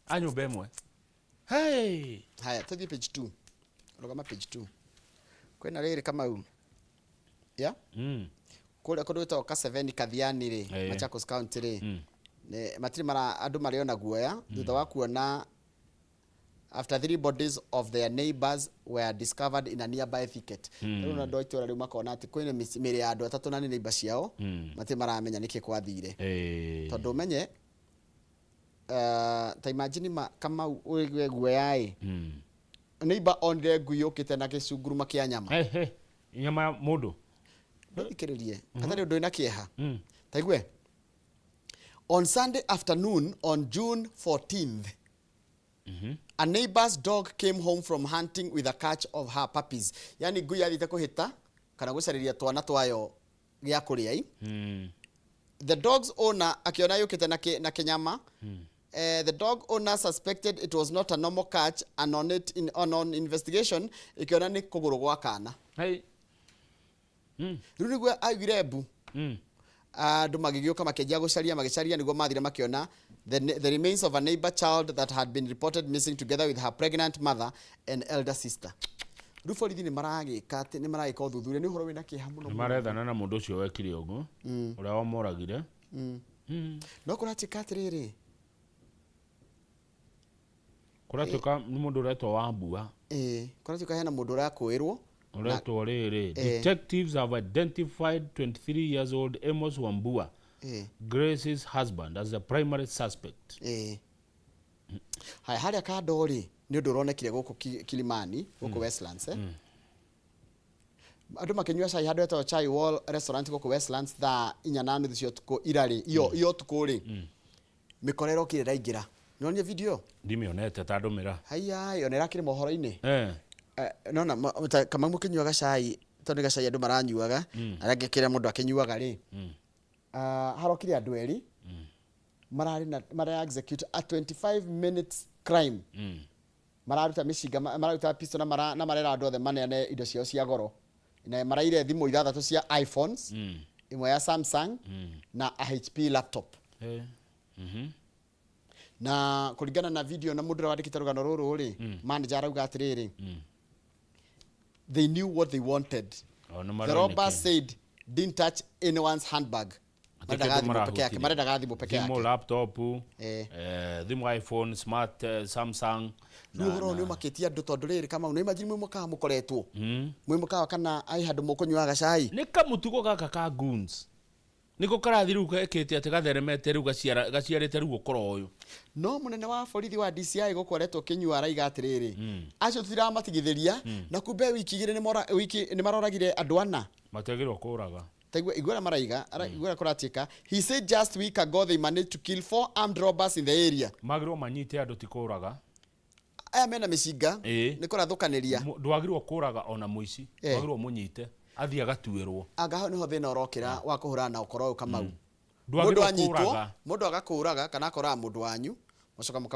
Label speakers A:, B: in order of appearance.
A: A nyũmba ĩmwe. Hey!
B: Haya, tũthiĩ page 2. Rũgama page 2. Kwĩna rĩrĩ Kamau. Yeah? Kũrĩa kũndũ gwĩtagwo Kaseveni Kathiani rĩ, Machakos County rĩ, nĩ- matirĩ mara andũ marĩ ona guoya thutha wa kuona after three bodies of their neighbors were discovered in a nearby thicket. Rĩu mm. andũ a itũra rĩu makona atĩ kwĩna mĩrĩ ya andũ atatũ na nĩ neighbor ciao, matirĩ maramenya nĩkĩ kwathire. Tondũ ũmenye ta imagine ma Kamau ũigue guoya ĩ, neighbor onire ngui yũkĩte na gĩcunguruma kĩa nyama.
A: He, he. Nyama ya mũndũ.
B: Ndũthikĩrĩrie hatarĩ ũndũ wĩna kĩeha. Ta igue, on Sunday afternoon on June 14th, a neighbor's dog came home from hunting with a catch of her puppies. Yani ngui yathiĩte kũhĩta kana gũcarĩria twana twayo gĩa kũrĩa i. The dog's owner akĩona yũkĩte na, kĩ, na kĩnyama. The dog owner suspected it was not a normal catch and on, it in, on, on investigation ĩkĩona nĩ kũgũrũ gwa kana.
A: Hey.
B: Rĩu nĩguo aiguire mbu. Andũ magĩgĩũka makĩanjia gũcaria, magĩcaria nĩguo mathire makĩona the remains of a neighbor child that had been reported missing together with her pregnant mother and elder sister. Rĩu borithi nĩ maragĩka atĩ nĩ maragĩka ũthuthuria, nĩ ũhoro wĩna kĩeha mũno
A: Nĩ
B: mũno.
A: marethana na mũndũ ũcio wekire ũguo, ũrĩa wamoragire.
B: No kũratuĩka atĩrĩrĩ,
A: Kũratuĩka nĩ mũndũ ũretwo Wambua.
B: Ĩĩ, kũratuĩka hena mũndũ ũrakũĩrwo.
A: Ũretwo rĩrĩ, detectives have identified 23 years old Amos Wambua, Grace's husband, as the primary suspect.
B: Ĩĩ. Haya, harĩa kando rĩ, nĩ ũndũ ũronekire gũkũ Kilimani, gũkũ Westlands, eh? Andũ makĩnyua cai handũ hetagwo Chai Wall Restaurant gũkũ Westlands thaa inya na nuthu cia ũtukũ ira rĩ, iyo iyo ũtukũ rĩ, mĩkora ĩrokire ĩraingĩra. Nĩwonire video ĩyo?
A: Ndimĩonete ta ndũmĩra.
B: Haiya, ona ĩrakĩrĩ mohoro-inĩ.
A: Eh.
B: Nona ta Kamau mũkĩnyua gacai, tondũ nĩ gacai andũ maranyuaga, arĩa angĩ kĩrĩa mũndũ akĩnyuaga rĩ, harokire andũ erĩ mararĩ na mara execute a 25 minutes crime. Mararuta mĩcinga, mararuta pistol na mara, na marera andũ othe maneane indo ciao cia goro. Na maraire thimũ ithathatũ cia iPhones, ĩmwe ya Samsung na a HP laptop.
A: Eh.
B: Na kũringana na video na mũndũ ũrĩa wandĩkĩte rũgano rũrũ rĩ, manager arauga atĩrĩrĩ, they knew what they wanted.
A: O, nĩ
B: The
A: maronekire.
B: robbers said didn't touch anyone's handbag. Marendaga thimũ peke yake, marendaga thimũ peke yake.
A: Thimũ, laptop,
B: Eh.
A: Thimũ iPhone, smart, Samsung.
B: Rĩu ũhoro ũyũ nĩ ũmakĩtie andũ tondũ rĩrĩ Kamau, nĩ imagine mwĩ mũkawa mũkoretwo. Mwĩ mũkawa kana arĩ handũ mũkũnyuaga cai.
A: Nĩ kamũtugo gaka ka goons. Nĩko karathiĩ rĩu gekĩte atĩ gatheremete rĩu gaciara gaciarĩte rĩu ũkora ũyũ.
B: No mũnene wa borithi wa DCI gũkũ aretwo Kĩnyua araiga atĩrĩrĩ, acio tũtiramatigithĩria na kumbe wiki igĩrĩ nĩmora wiki nĩmaroragire andũ ana.
A: Matiagĩrĩirwo kũraga.
B: Ta igua igua ũrĩa maraiga, ara igua ũrĩa kũratuĩka. He said just week ago they managed to kill four armed robbers in the area.
A: Magĩrĩirwo manyite andũ ti kũraga.
B: Aya mena mĩcinga
A: Ĩĩ.
B: nĩ kũrathũkanĩria.
A: Ndwagĩrĩirwo kũraga ona mũici.
B: Eh.
A: Wagĩrĩirwo ũmũnyite athiĩ agatuĩrwo.
B: Anga hau nĩho thĩna ũrokĩra wa kũhũrana na ũkora ũyũ Kamau. Mũndũ
A: Ndwagĩrĩirwo
B: anyitwo,
A: kũraga.
B: mũndũ agakũraga kana akoraga mũndũ wanyu, mũgacoka mũka.